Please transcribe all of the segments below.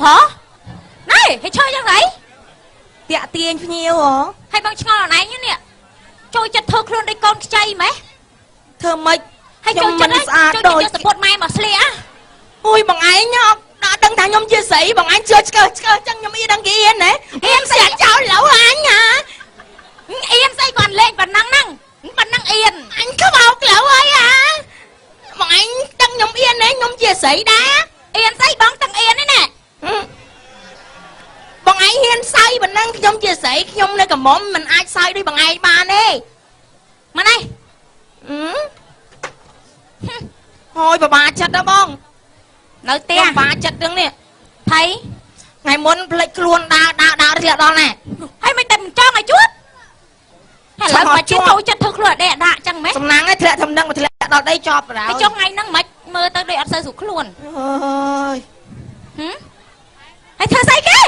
ប្រុសណែហេឈើយ៉ាងណៃ តាក់ទាញភ្ញៀវហ៎ ហើយបងឆ្ងល់អនឯងនេះចូលចិត្តធ្វើខ្លួនដូចកូនខ្ចីម៉េះ ធ្វើម៉េច ហើយចូលចិត្ត ខ្ញុំមិនស្អាត ចូល ដូច ចិត្តយកសពុតម៉ែមកស្លៀក អូយបងឯងអត់ដល់ដឹងថាខ្ញុំជាស្រីបងឯងជឿឆ្កើឆ្កើចឹងខ្ញុំអ៊ីដឹងគេអៀនណាអៀនស្រាក់ចោលឡូវអញហា អៀនស្អីគាត់លេងប៉ុណ្ណឹងហ្នឹងប៉ុណ្ណឹងអៀន អញខ្វោកឡូវហើយហាបងឯងដឹងខ្ញុំអៀនណាខ្ញុំជាស្រីដែរ អៀនស្អីបងទាំងអៀននេះណែ បងឯងហ៊ានសើចប៉ុណ្ណឹងខ្ញុំជាស្រីខ្ញុំនៅកំមុំមិនអាចសើចដូចបងឯងបានទេ មកនេះ ហើយបបាចិត្តណាបង នៅផ្ទះ ខ្ញុំបាចិត្តរឿងនេះ ថៃ ថ្ងៃមុនផ្លិចខ្លួនដើរដើរដើរធ្លាក់ដល់ណែ ហើយមិនតែមិនចង់ឲ្យជួបហើយឡើយបើជិះចូលចិត្តធ្វើខ្លួនអដេដាក់ចឹងម៉េច សំណាងឯងធ្លាក់ធំនឹងមកធ្លាក់ដល់ដីចប់បណ្ដោយ ទៅចុះថ្ងៃហ្នឹងមិនមើលទៅដូចអត់សូវស្រួលខ្លួន អើយ ហឹមហើយធ្វើស្អីគេ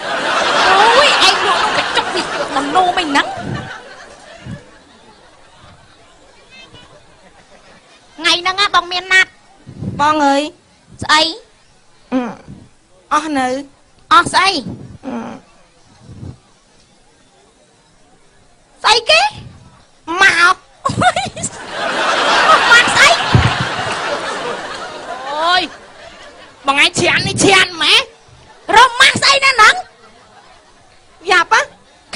អូយឯងលក់នោះកញ្ចុកនេះមនោមិនហ្នឹងថ្ងៃហ្នឹងណាបងមានណាត់ បងអើយ ស្អី អស់នៅ អស់ស្អីស្អីគេ មក មកស្អី អូយបងឯងឈាននេះឈានម៉ែ រំម៉ាស់ស្អីណាហ្នឹង យ៉ាប់ហ៎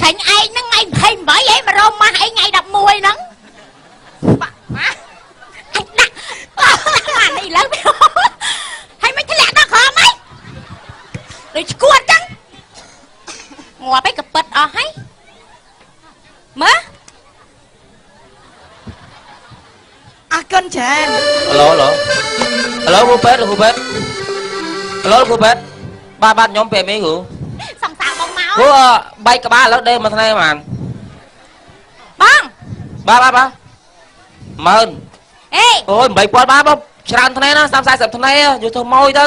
ខេញឯងហ្នឹងថ្ងៃ28ឯងមករំម៉ាស់អីថ្ងៃ11ហ្នឹង បាក់ម៉ា អញដាក់អានេះឡើងហើយមិនធ្លាក់ដល់ក្រោមហីដូចឈួតចឹងងាប់ឯងក៏ប៉ិតអស់ហើយមើល អរគុណច្រើន ឡូឡូឡូគ្រូពេទ្យគ្រូពេទ្យឡូគ្រូពេទ្យបាទបាទខ្ញុំពេទ្យមីគ្រូ សង្សារបងមក គ្រូបែកក្បាលឥឡូវដេកមួយថ្ងៃហ្មង បង បាទបាទបាទម៉ឺន អេ អូយ8000បាទបងច្រើនថ្ងៃណា30 40ថ្ងៃយកធ្វើម៉ួយទៅ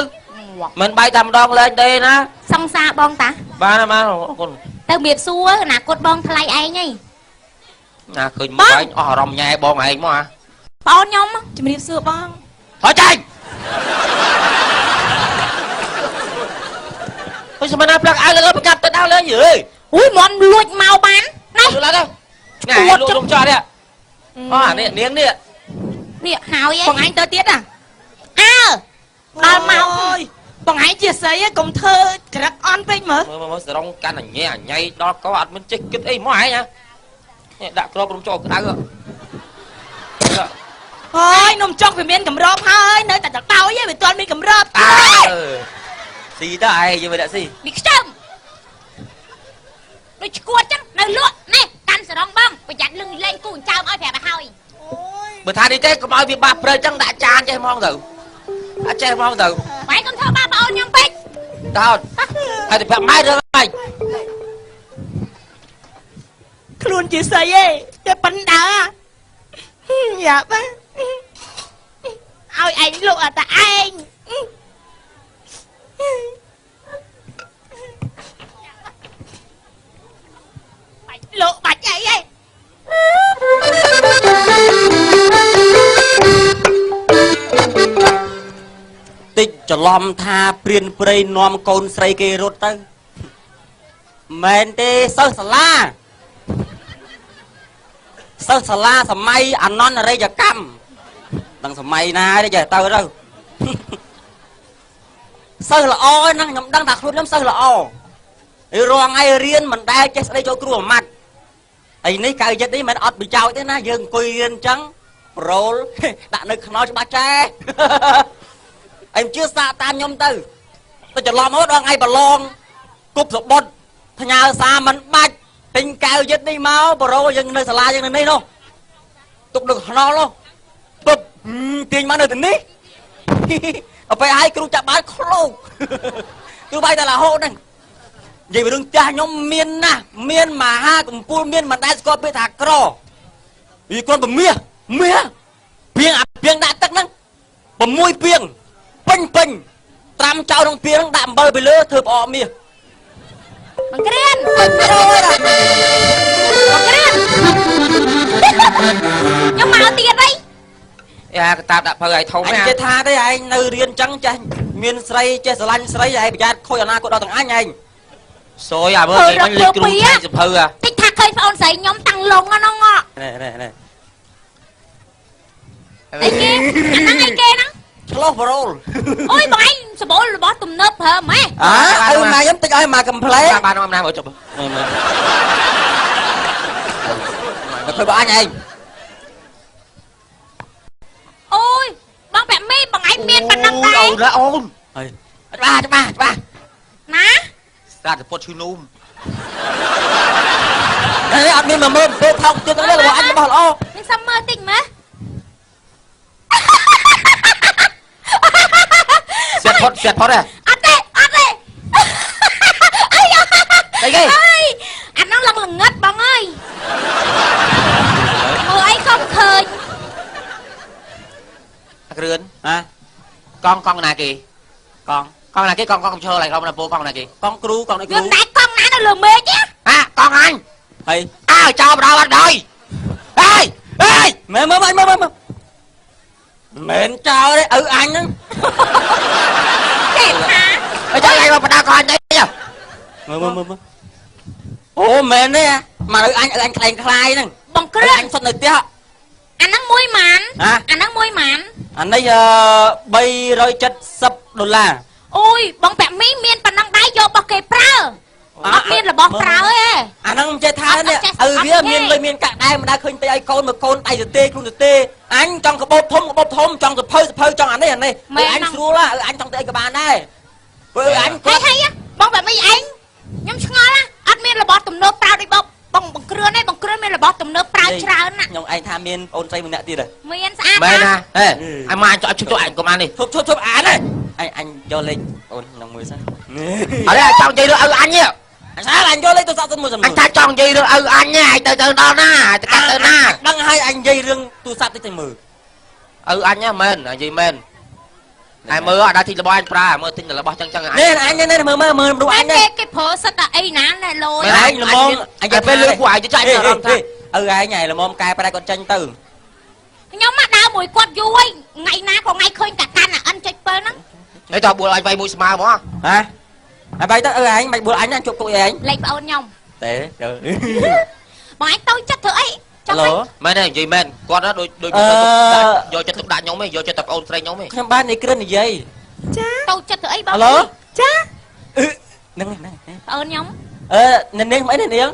មិនបែកតែម្ដងលែងដេណា សង្សារបងតា បាទបាទអរគុណ ទៅមៀបសួរអនាគតបងថ្លៃឯងហី ណាឃើញមកឯងអស់អារម្មណ៍ញ៉ែបងឯងមកហ่ะ បងខ្ញុំ ជំរាបសួរបង ថយចាញ់អុយសមណាផ្លាក់អៅលើប្រកាប់ទៅដល់លើយឺ អូយមន់លួចមកបានណា លួចឡើងទៅណែលួចលំចោះនេះអូអានេះនាងនេះ នេះហើយ បងឯងទៅទៀតណា អើដល់មក អូយបងឯងជាស្រីឯងកុំធ្វើក្រឹកអន់ពេកមើល មើលមើលសរងកាន់អញញ៉ៃអញញ៉ៃដល់កអត់មានចេះគិតអីមកឯងណានេះដាក់ក្របរំចោលក្តៅ ហើយនំចុកវាមានកម្របហើយនៅតែតដោយឯងវាទាន់មានកម្រប អើស៊ីតើឯងយើងមិនដាក់ស៊ី នេះខ្ទឹមដូចឈួតចឹងនៅលក់នេះកាន់សរងបងប្រយ័ត្នលឹងលេងគូចើមឲ្យប្រាប់ឲ្យហើយ បើថានេះទេកុំឲ្យវាបាក់ព្រៅចឹងដាក់ចានចេះហ្មងទៅដាក់ចេះហ្មងទៅ បែកុំធ្វើបាបបងអូនខ្ញុំពេក តើហើយទៅប្រាប់ម៉ែរឿងអី ខ្លួនជាស្រីឯងតែប៉ិនដើយ៉ាប់ឲ្យឯងលក់អត់តែឯងបាច់លក់បាច់អីឯង តិចច្រឡំថាព្រានព្រៃនាំកូនស្រីគេរត់ទៅមែនទេសិស្សសាលាសិស្សសាលាសម័យអនន្តរិយកម្មដឹងសម័យណាទេចេះទៅទៅសិស្សល្អហ្នឹងខ្ញុំដឹងថាខ្លួនខ្ញុំសិស្សល្អហើយរងថ្ងៃរៀនមិនដែលចេះស្ដីចូលគ្រូអាម៉ាត់ហើយនេះកៅចិត្តនេះមិនអត់ប្រយោជន៍ទេណាយើងអង្គុយរៀនអញ្ចឹងប្រូលដាក់នៅខ្នល់ច្បាស់ចែ ឯងជឿសាកតាមខ្ញុំទៅទៅច្រឡំមកដល់ថ្ងៃប្រឡងគប់សបុតផ្ញើសារមិនបាច់ទិញកៅយិតនេះមកប្រូយើងនៅសាលាយើងនៅនេះនោះទុកនៅខ្នល់នោះពឹបទាញមកនៅទីនេះដល់ពេលឲ្យគ្រូចាប់បានឃ្លោកគ្រូបាយតែលហូតហ្នឹងនិយាយពីរឿងផ្ទះខ្ញុំមានណាស់មានមហាកំពូលមានមិនដែលស្គាល់ពាក្យថាក្រវាគ្រាន់តែមាសមាសពីងអាពីងដាក់ទឹកហ្នឹង6ពីងពេញពេញត្រាំចោលក្នុងពីងហ្នឹងដាក់អំបិលពីលើធ្វើផ្អកមាស បងក្រៀនបងក្រៀនខ្ញុំមកទៀតអី អាកតាបដាក់ភៅឲ្យធំ អញ ណា ចេះថាទេឯងនៅរៀនចឹងចេះមានស្រីចេះស្រឡាញ់ស្រីឯងប្រយ័ត្នខូចអនាគតដល់ទាំងអញឯង សយអាមើលគេមិនលេខគ្រូថៃសភៅអា តិចថាឃើញប្អូនស្រីខ្ញុំតាំងលងហ្នឹង នេះនេះនេះ អីគេអាហ្នឹងអីគេហ្នឹង ឆ្លោះប្រូល អូយបងឯងសបោរបស់ទំនើបប្រើម៉េះ អើឪម៉ែខ្ញុំតិចឲ្យមកកំ pl ែ បានបានណាមើលចុះ មើលមើលតែឃើញបើអញឯង អូយបងពាក់មីបងឯងមានប៉ុណ្ណឹងដែរ អូនអូន ហើយច្បាស់ច្បាស់ច្បាស់ ណា ស្រាតពុតឈឺនូម នេះអត់មានមួយមើលពេលថោកទៀតទេរបស់អញរបស់ល្អ នឹងសុំមើលតិចមើល ស្រាតផុតស្រាតផុតហ៎ អត់ទេអត់ទេអី អីគេ អើយអាហ្នឹងឡើងល្ងឹតបងអើយមើលអីក៏មិនឃើញ អាគ្រឿន ហ៎ កង់កង់ណាគេ កង់ កង់ណាគេកង់កង់ឈើឡើងកង់ណាពោកង់ណាគេ កង់គ្រូកង់នេះគ្រូ វាមិនដែរកង់ណានៅលើមេឃទេ ហ่ากង់អញ ហើយ អើចោលបដអត់ដោយអេអេ មើលមើលមើលមើលមើលមិនចោលទេឪអញហ្នឹង គេថា អើចោលឯងមកបដកអញទេ មើលមើលមើលអូមែនទេមកឪអញឪអញខ្លែងខ្លាយហ្នឹង បងគ្រឿ អញសុទ្ធនៅផ្ទះ អាហ្នឹងមួយម៉ាន ហ៎ អាហ្នឹងមួយម៉ាន អានេះ370ដុល្លារ អូយបងពាក់មីមានប៉ុណ្ណឹងដែរយករបស់គេប្រើអត់មានរបស់ប្រើទេ អាហ្នឹងមិនចេះថានេះឪវាមានលុយមានកាក់ដែរមិនដែលឃើញទេឲ្យកូនមកកូនដៃទៅទេខ្លួនទៅទេអញចង់កបោបធំកបោបធំចង់សភៅសភៅចង់អានេះអានេះអញស្រួលឪអញចង់ទៅអីក៏បានដែរព្រោះអញ ហេហេបងពាក់មីឯងខ្ញុំឆ្ងល់ណាអត់មានរបស់ទំនើបប្រើដូចបងបងបងគ្រឿនទេបងគ្រឿនមានរបស់ទំនើបប្រើច្រើនណា ខ្ញុំឯងថាមានអូនស្រីម្នាក់ទៀតហ៎ មានស្អាត មែនណាហេអញមកអញចោលជុំអញកុំអាននេះ ឈប់ឈប់ឈប់អានហ៎អញអញយកលេខអូនក្នុងមួយសិន អរេចង់និយាយរឿងឪអញនេះ អញអញយកលេខទូរស័ព្ទសិនមួយសិន អញថាចង់និយាយរឿងឪអញនេះឯងទៅទៅដល់ណាទៅកាត់ទៅណា ដឹងហើយអញនិយាយរឿងទូរស័ព្ទតិចទៅមើល ឪអញហ្នឹងមែននិយាយមែនតែមើលអត់ដល់ទិញរបស់អញប្រើមើលទិញរបស់ចឹងចឹងអញ នេះអញនេះមើលមើលមើលរូបអញ គេ នេះ គេប្រើសិតតែអីណាណែលយ មែនឯងល្មមអញទៅពេលលើពួកឯងទៅចាញ់អារម្មណ៍ថា ឪឯងឯងល្មមកែប្រែគាត់ចេញទៅ ខ្ញុំមកដើរមួយគាត់យូរហើយថ្ងៃណាក៏ថ្ងៃឃើញកាកាន់អាអិនចុច7ហ្នឹង ហេតោះបួលអញវាយមួយស្មើហ្មង ហ៎ហើយបាយទៅឪឯងមិនបួលអញណាជប់គុកឯង លេខប្អូនខ្ញុំ ទេទៅ បងឯងតូចចិត្តធ្វើអីចង់ ឡូ មែនទេនិយាយមែនគាត់ណាដូចដូចយកចិត្តទុកដាក់ខ្ញុំឯងយកចិត្តតែប្អូនស្រីខ្ញុំឯង ខ្ញុំបាននេះគ្រិននិយាយ ចា តូចចិត្តធ្វើអីបង អាឡូ ចា ហ្នឹងហ្នឹង ប្អូនខ្ញុំ អឺនាងអីនាង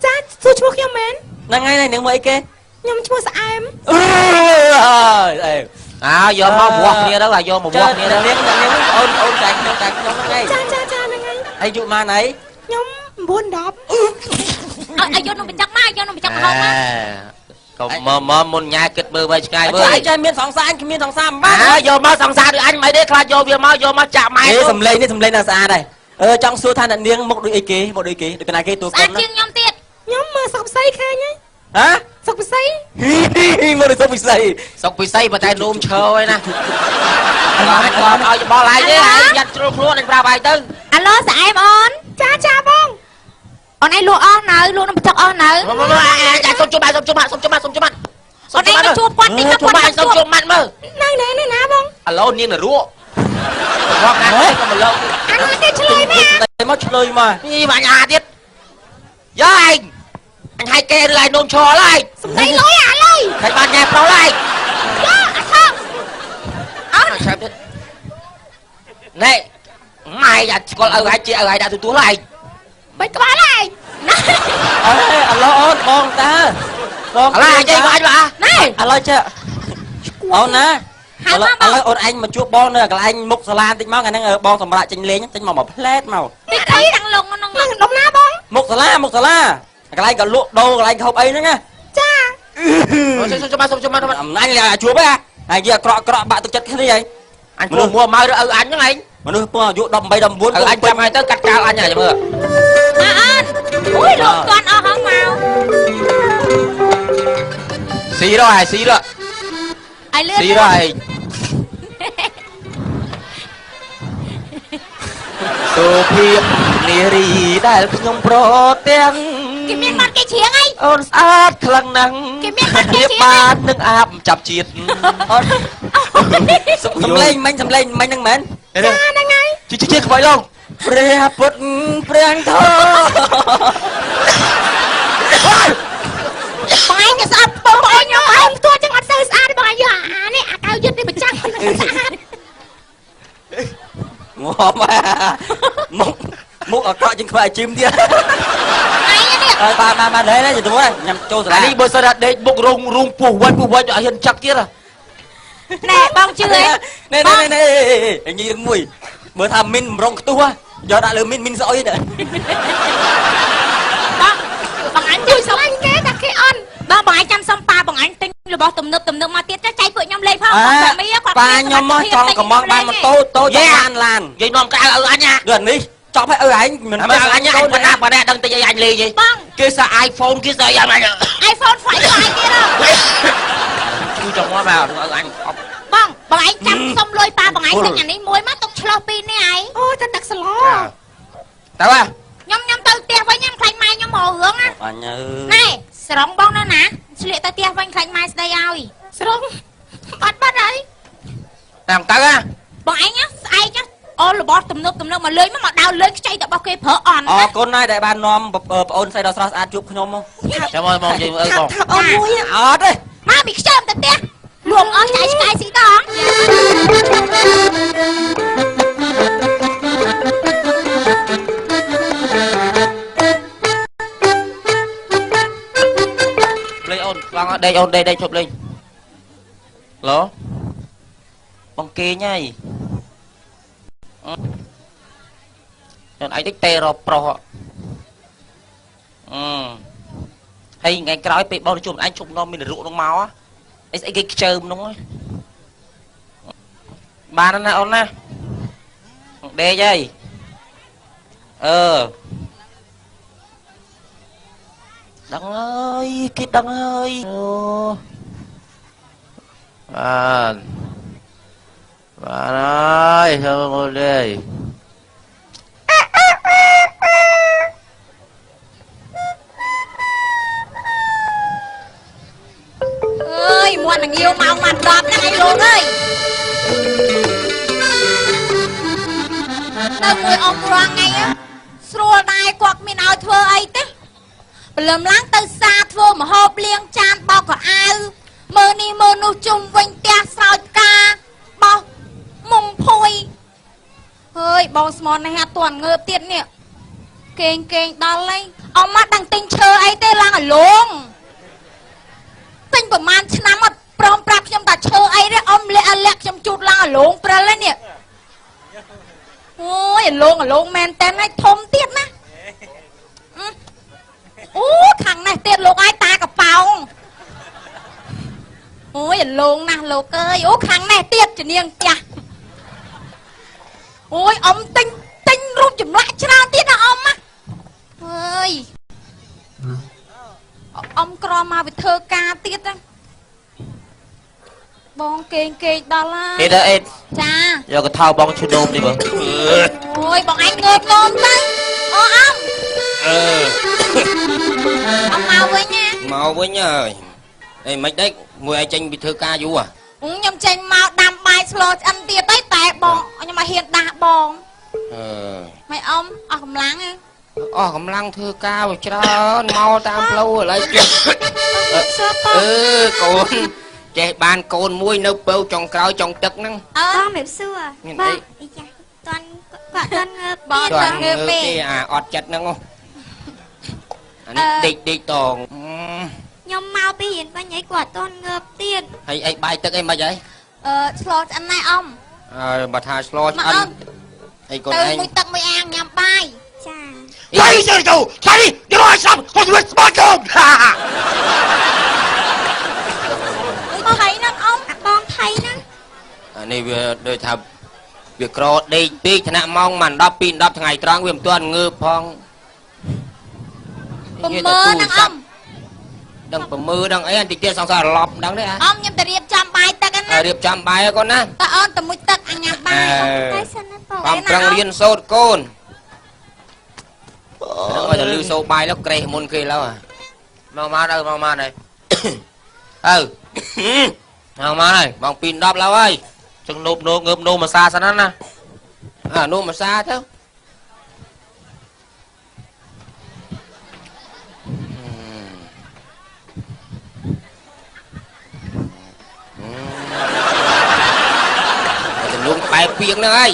ចាសួរឈ្មោះខ្ញុំមែន ហ្នឹងហើយនាងមកអីគេ ខ្ញុំឈ្មោះស្អែម អឺអេ អើយកមកវាស់គ្នាទៅអាយកមកវាស់គ្នាទៅ នាងនាងអូនអូនចែកខ្ញុំចែកខ្ញុំហ្នឹង ចាចាចាហ្នឹងហើយ ហើយអាយុម៉ានអី ខ្ញុំ9 10 ឲ្យឲ្យយកនំបញ្ចុកមកយកនំបញ្ចុកមកហូបមក កុំមកមកមុនញ៉ាគិតមើលໄວឆ្ងាយមើល អញចេះមានសង្សារអញគ្មានសង្សារមិនបាន អើយកមកសង្សារដូចអញមិនទេខ្លាចយកវាមកយកមកចាក់ម៉ែ អេសំលេងនេះសំលេងណាស់ស្អាតហើយអឺចង់សួរថាអ្នកនាងមុខដូចអីគេមុខដូចគេដូចកណាគេតួ ស្អាត កុំណា ជាងខ្ញុំទៀត ខ្ញុំមើលសុកផ្សៃឃើញហើយ ហ៎ សុកផ្សៃ មកដូចសុពិសី សុកពិសីប៉ុន្តែនោមឈើឯណាអញគាត់ឲ្យច្បល់ឯងទេឯងយ៉ាត់ជ្រុលខ្លួនអញប្រាប់ឯងទៅ អាឡូស្អែមអូន ចាចាបង អូនឯងលក់អស់នៅលក់នំបញ្ចុកអស់នៅ មកមកអញសុំជុំសុំជុំសុំជុំសុំជុំ អូនឯងមកជួបគាត់តិចទៅ ជុំ គាត់ សុំជុំម៉ាត់មើល នៅណែនៅណាបង ឥឡូវនាងនរករាប់ណាក៏មកលោក អានោះគេឆ្លើយមែន តែមកឆ្លើយមក នេះបាញ់អាទៀតយកឯងអញឲ្យគេឬឯងនោមឈរឡើយ សំដីលុយអាលុយ ខិចបានញ៉ែប្រុសឡើយ យកអាថង អត់ឆាប់ទៀតណែម៉ែអាស្គាល់ឪឯងជាឪឯងដាក់ទូទួលឡើយ បីក្បាលហើយ ណា អេអាឡូអូនបងតាបង ឥឡូវអញនិយាយមកអញមក ណែ ឥឡូវចេះអូនណា ហៅមកបង ឥឡូវអូនឯងមកជួបបងនៅកន្លែងមុខសាលាបន្តិចមកថ្ងៃហ្នឹងបងសម្រាប់ចេញលេងចេញមកមួយផ្លែតមក តិចទៅតាំងលងហ្នឹង នឹងដុំណាបង មុខសាលាមុខសាលាកន្លែងក៏លក់ដូរកន្លែងខោបអីហ្នឹងណា ចា សុំសុំសុំសុំសុំ អំណាចជួបហ៎ហើយនិយាយអាក្រក់ក្រក់បាក់ទឹកចិត្តគ្នាហើយ អញព្រោះមួម៉ៅឬឪអញហ្នឹងឯង មនុស្សពងអាយុ18 19 ឪអញចាំឲ្យទៅកាត់កាលអញហើយមើល អើអូនអូយលោកតាន់អស់ហងមក ស៊ីរហើយស៊ីរ ឲ្យលឿន ស៊ីរហើយសុភាពនារីដែលខ្ញុំប្រទាំង គេមានបាត់គេច្រៀងអី អូនស្អាតខ្លាំងណាស់ គេមានបាត់គេច្រៀង បាននឹងអាបចាប់ជាតិ អូនសំលេងមិញសំលេងមិញហ្នឹងមែន ចាហ្នឹងហើយជាខ្វៃឡង ព្រះពុទ្ធព្រះធម៌ បងឯងក៏ស្អាតបងប្អូនខ្ញុំឯងផ្ទាល់ចឹងអត់សូវស្អាតទេបងឯងយកអានេះអាកៅយឹតនេះប្រចាំមិនស្អាត ងាប់មុខមុខអាក្រក់ជាងខ្វះអាជីមទៀត ឯងនេះ អើបានបានបានទេទៅទៅញ៉ាំចូលសាលា អានេះបើសិនថាដេកបុករងរូងពោះវិចពោះវិចអត់ហ៊ានចាក់ទៀត ណែបងជឿឯង នេះនេះនេះញីរឿងមួយបើថាមីនបំរុងខ្ទុះយកដាក់លើមីនមីនស្អុយនេះ បងបងអញជួយស្រឡាញ់គេតែគេអន់បងបងឯងចាំសុំប៉ាបងឯងទិញរបស់ទំនើបទំនើបមកទៀតចែកពួកខ្ញុំលេងផងបងសាមីគាត់ ប៉ាខ្ញុំមកចង់កំងបានម៉ូតូតូចង់បានឡាន និយាយនាំក្អៅឲ្យអញណា ដូចនេះចប់ឲ្យឪឯងមិន អញអញប៉ុណ្ណាប៉ុណ្ណាដឹងតិចអីអញលេងទេ បង គេសា iPhone គេសាអីអញ iPhone 5ទៀតហ៎ ជួយចង់មកបាទឲ្យអញអប់ បងបងឯងចាំសុំលុយប៉ាបងឯងទិញអានេះមួយមកទុកឆ្លោះពីរនេះឯង អូតែទឹកស្ល តើ ខ្ញុំខ្ញុំទៅផ្ទះវិញខ្ញុំខ្លាញ់ម៉ែខ្ញុំរករឿងណា អញអើ ណែស្រងបងនៅណាឆ្លៀកទៅផ្ទះវិញខ្លាញ់ម៉ែស្ដីឲ្យ ស្រង បាត់បាត់ហើយ តាមទៅហ៎ បងឯងស្អែកអូរបស់ទំនើបទំនើបមកលេងមកដើរលេងខ្ចីតែរបស់គេប្រើអន់ អរគុណហើយដែលបាននាំប្អូនស្រីដ៏ស្រស់ស្អាតជួបខ្ញុំ ចាំមកមកនិយាយអើបង ថាអូនមួយ អត់ទេ មកពីខ្ជិលទៅផ្ទះលួងអស់ចៃឆ្កែស៊ីដង លេងអូនឡងដេកអូនដេកដេកជប់លេងឡូបងគេញ៉ៃអូនឯងតិចទេរកប្រុសអឺហើយថ្ងៃក្រោយពេលបងជួបឯងជប់នាំមានរក់នោះមកអីស្អីគេខ្ជើមនោះបានណាអូនណាដេកហើយអឺដឹងហើយគេដឹងហើយអូបានបានហើយចូលមកលេង អើយមាត់នឹងងាវម៉ោងម៉ាត់10ហ្នឹងឯងលោកអើយទៅមួយអ៊ំរាល់ថ្ងៃស្រួលដែរគាត់មានឲ្យធ្វើអីទេព្រលឹមឡើងទៅសាធ្វើម្ហូបលាងចានបោកខោអាវមើលនេះមើលនោះជុំវិញផ្ទះស្រោចផ្កាបោះមុងភួយហើយបងស្មននេះអត់ទាន់ងើបទៀតនេះគេងគេងដល់ហើយអ៊ំមកដឹងទិញឈើអីទេឡើងឲ្យលងទិញប្រហែលឆ្នាំអត់ព្រមប្រាប់ខ្ញុំថាឈើអីទេអ៊ំលាក់លាក់ខ្ញុំជូតឡើងឲ្យលងព្រិលហើយនេះអូយឲ្យលងឲ្យលងមែនតើហើយធំទៀតណាអូខាងនេះទៀតលោកឯងតាកប៉ោងអូយលងណាស់លោកអើយអូខាងនេះទៀតជំនាញផ្ទះអូយអ៊ំទិញទិញរូបចម្លាក់ច្រើនទៀតណាអ៊ំណាអើយអ៊ំក្រមកវាធ្វើការទៀតណាបងគេងគេងដល់ហើយ អេដល់អេ ចា យកកថោបងឈឺនោមនេះបង អូយបងឯងងើបនោមទៅអូអ៊ំ អឺ អ៊ំមកវិញណា មកវិញហើយអីមិនដេកមួយឯងចេញពីធ្វើការយូរ ខ្ញុំចេញមកដាំបាយស្លឆ្អិនទៀតទៅតែបងខ្ញុំមកហ៊ានដាស់បង អឺ មិនអ៊ំអស់កម្លាំងហ៎ អស់កម្លាំងធ្វើការវាច្រើនមកតាមផ្លូវឥឡូវជិះអឺកូនចេះបានកូនមួយនៅពៅចុងក្រោយចុងទឹកហ្នឹង អើ បងមេសួរបងអីចាតន់គាត់តន់ងើប បងតន់ងើបទេ អាអត់ចិត្តហ្នឹងអានេះដេកដេកតង ខ្ញុំមកពីរៀនវិញអីគាត់តន់ងើបទៀត ហើយអីបាយទឹកអីមិនអី អឺឆ្លោឆ្អិនណែអ៊ំ អើបើថាឆ្លោឆ្អិនអីកូនឯង ទៅមួយទឹកមួយអាងញ៉ាំបាយ ចា ថៃទៅថៃយកឲ្យស្ដាប់គាត់ជួយស្បាកុំ ថៃហ្នឹងអ៊ំ បងថៃហ្នឹង អានេះវាដូចថាវាក្រដេកពេកថ្នាក់ម៉ោងមិន10 2 10ថ្ងៃត្រង់វាមិនទាន់ងើបផង ប្រមើហ្នឹងអ៊ំ ដឹងប្រមើដឹងអីបន្តិចទៀតសង្សារឡប់ដឹងទេ អ៊ំខ្ញុំទៅរៀបចំបាយទឹកណា រៀបចំបាយកូនណា តើអូនទៅមួយទឹកអញញ៉ាំបាយ តែសិនណាបង ខំប្រឹងរៀនសូត្រកូន ឲ្យតែលឺសូបាយแล้วក្រេះមុនគេឡើយ មកមកទៅមកមកនេះអើមកមកហើយ ម៉ោង2:10ឡើយហើយ ចឹងនោបនោងើបនោមសាសិនណា អានោមសាទៅតែលងក្បែរពីងហ្នឹងហើយ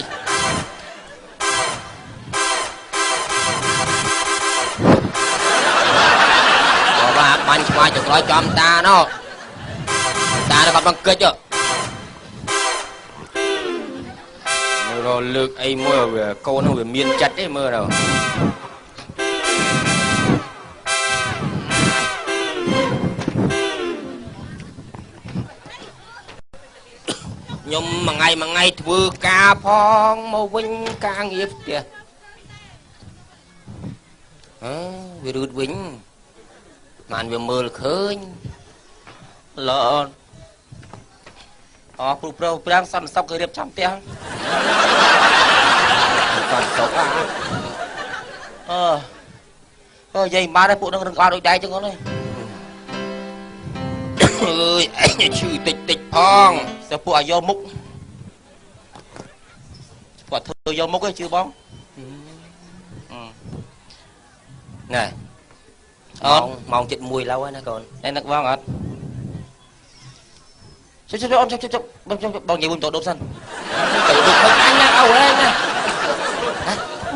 បាទបាញ់ឆ្វាយចក្រោយចំតាណោះតាnó còn bằng kịch rồi rồi lược ấy mua về cô nó về miên chặt đấy mưa rồi nhom mà ngày vừa ca phong màu vinh ca nghiệp kìa về rút vinh màn về mưa khơi lợn អូគ្រូប្រុសប្រាំងសន្តិសុខគេរៀបចំផ្ទះ សន្តិសុខ អឺអើយាយបានហើយពួកនឹងរឹងក្បាលដូចដែកចឹងហ្នឹង អើយឯងឈឺតិចតិចផង តែពួកឲ្យយកមុខគាត់ធ្វើយកមុខឯងជឿបង ណែ អត់ ម៉ោង7:01ឡើយណាកូន ណែនឹកបងអត់ជិះជិះអូនជិះជិះបងបងនិយាយមួយតដប់សិន ទៅដប់ខឹងអញណាអូហេណា